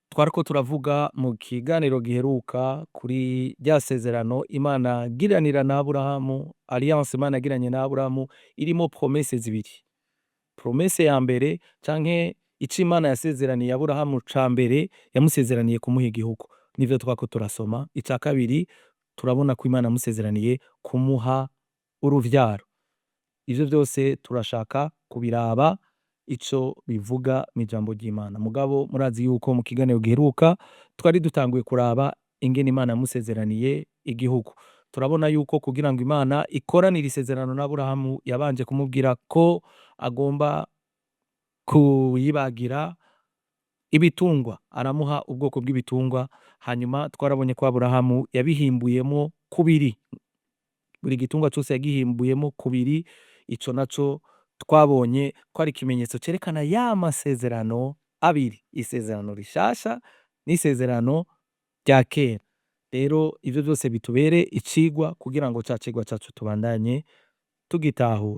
Twariko turavuga mu kiganiro giheruka kuri rya sezerano Imana giranira na Aburahamu, alliance Imana yagiranye na Aburahamu irimo promesse zibiri. Promesse ya mbere canke ico Imana yasezeraniye Aburahamu ca mbere, yamusezeraniye kumuha igihugu, nivyo twariko turasoma. Ica kabiri, turabona ko Imana yamusezeraniye kumuha uruvyaro. Ivyo vyose turashaka kubiraba ico bivuga mw'ijambo ry'Imana. Mugabo murazi yuko mu kiganiro giheruka twari dutanguye kuraba ingene Imana yamusezeraniye igihugu. Turabona yuko kugira ngo Imana ikoranire isezerano na Aburahamu, yabanje kumubwira ko agomba kuyibagira ibitungwa, aramuha ubwoko bw'ibitungwa. Hanyuma twarabonye ko Aburahamu yabihimbuyemo kubiri, buri gitungwa cose yagihimbuyemo kubiri. Ico naco twabonye ko ari ikimenyetso cerekana ya masezerano abiri, isezerano rishasha n'isezerano rya kera. Rero ivyo vyose bitubere icigwa kugira ngo ca cigwa cacu tubandanye tugitahura.